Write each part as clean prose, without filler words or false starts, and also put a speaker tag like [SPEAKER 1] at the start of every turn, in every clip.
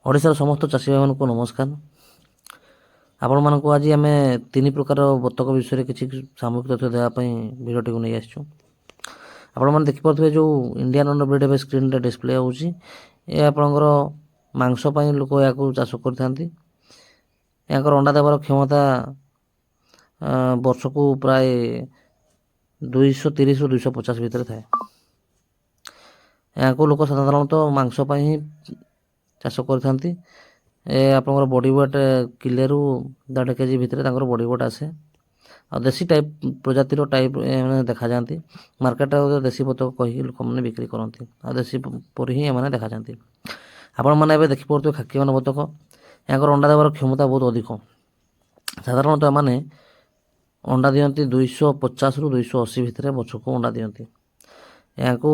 [SPEAKER 1] ଓଡ଼ିଶାର ସମସ୍ତ ଚାଷୀ ଭାଇମାନଙ୍କୁ ନମସ୍କାର। ଆପଣମାନଙ୍କୁ ଆଜି ଆମେ ତିନି ପ୍ରକାର ବତକ ବିଷୟରେ କିଛି ସାମଗ୍ରିକ ତଥ୍ୟ ଦେବା ପାଇଁ ଭିଡ଼ିଓଟିକୁ ନେଇ ଆସିଛୁ। ଆପଣମାନେ ଦେଖିପାରୁଥିବେ, ଯେଉଁ ଇଣ୍ଡିଆନ୍ ଅଣ୍ଡର ବ୍ରିଡ୍ ଏବେ ସ୍କ୍ରିନ୍ରେ ଡିସପ୍ଲେ ହେଉଛି, ଏ ଆପଣଙ୍କର ମାଂସ ପାଇଁ ଲୋକ ଏହାକୁ ଚାଷ କରିଥାନ୍ତି। ଏହାଙ୍କର ଅଣ୍ଡା ଦେବାର କ୍ଷମତା ବର୍ଷକୁ ପ୍ରାୟ 230ରୁ 250 ଭିତରେ ଥାଏ। ଏହାକୁ ଲୋକ ସାଧାରଣତଃ ମାଂସ ପାଇଁ ହିଁ ଚାଷ କରିଥାନ୍ତି। ଏ ଆପଣଙ୍କର ବଡ଼ି ୱେଟ୍ କିଲେରୁ 1.5 କେଜି ଭିତରେ ତାଙ୍କର ବଡ଼ି ୱେଟ୍ ଆସେ। ଆଉ ଦେଶୀ ଟାଇପ୍ ପ୍ରଜାତିର ଟାଇପ୍ ଏମାନେ ଦେଖାଯାଆନ୍ତି। ମାର୍କେଟରେ ମଧ୍ୟ ଦେଶୀ ବତକ କହିକି ଲୋକମାନେ ବିକ୍ରି କରନ୍ତି ଆଉ ଦେଶୀ ପରି ହିଁ ଏମାନେ ଦେଖାଯାଆନ୍ତି। ଆପଣମାନେ ଏବେ ଦେଖିପାରୁଥିବେ ଖାକିମାନ ବତକ। ଏହାଙ୍କର ଅଣ୍ଡା ଦେବାର କ୍ଷମତା ବହୁତ ଅଧିକ। ସାଧାରଣତଃ ଏମାନେ ଅଣ୍ଡା ଦିଅନ୍ତି, 250ରୁ 280 ଭିତରେ ବର୍ଷକୁ ଅଣ୍ଡା ଦିଅନ୍ତି। ଏହାକୁ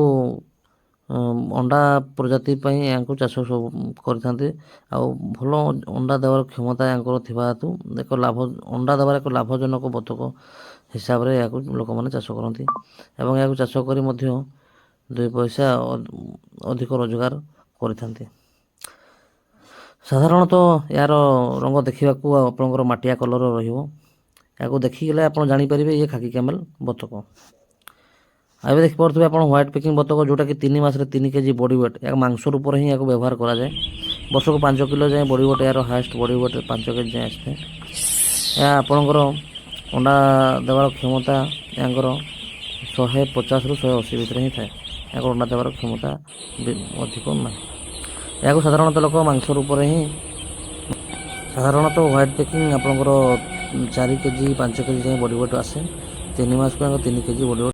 [SPEAKER 1] ଅଣ୍ଡା ପ୍ରଜାତି ପାଇଁ ଏହାକୁ ଚାଷ ସବୁ କରିଥାନ୍ତି। ଆଉ ଭଲ ଅଣ୍ଡା ଦେବାର କ୍ଷମତା ଏହାଙ୍କର ଥିବା ହେତୁ ଏକ ଲାଭ ଅଣ୍ଡା ଦେବାର ଏକ ଲାଭଜନକ ବତକ ହିସାବରେ ଏହାକୁ ଲୋକମାନେ ଚାଷ କରନ୍ତି ଏବଂ ଏହାକୁ ଚାଷ କରି ମଧ୍ୟ ଦୁଇ ପଇସା ଅଧିକ ରୋଜଗାର କରିଥାନ୍ତି। ସାଧାରଣତଃ ଏହାର ରଙ୍ଗ ଦେଖିବାକୁ ଆପଣଙ୍କର ମାଟିଆ କଲର୍ ରହିବ। ଏହାକୁ ଦେଖିଗଲେ ଆପଣ ଜାଣିପାରିବେ, ଇଏ ଖାକି କ୍ୟାମେଲ୍ ବତକ। ଆଉ ଏବେ ଦେଖିପାରୁଥିବେ ଆପଣ ହ୍ୱାଇଟ୍ ପିକିଂ ବତକ, ଯେଉଁଟାକି 3 ମାସରେ 3 କେଜି ବଡ଼ି ୱେଟ୍। ଏହା ମାଂସ ରୂପରେ ହିଁ ଏହାକୁ ବ୍ୟବହାର କରାଯାଏ। ବର୍ଷକୁ 5 କିଲୋ ଯାଏଁ ବଡ଼ି ୱେଟ୍, ଏହାର ହାଏଷ୍ଟ ବଡ଼ି ୱେଟ୍ 5 କେଜି ଯାଏଁ ଆସିଥାଏ। ଏହା ଆପଣଙ୍କର ଅଣ୍ଡା ଦେବାର କ୍ଷମତା ଏହାଙ୍କର 150ରୁ 180 ଭିତରେ ହିଁ ଥାଏ। ଏହାକୁ ଅଣ୍ଡା ଦେବାର କ୍ଷମତା ବି ଅଧିକ ନାହିଁ। ଏହାକୁ ସାଧାରଣତଃ ଲୋକ ମାଂସ ରୂପରେ ହିଁ, ସାଧାରଣତଃ ହ୍ୱାଇଟ୍ ପିକିଂ ଆପଣଙ୍କର 4 କେଜି, 5 କେଜି ଯାଏଁ ବଡ଼ି ୱେଟ୍ ଆସେ। 3 ମାସକୁ ଏହାଙ୍କ 3 କେଜି ବଡ଼ି ୱେଟ୍।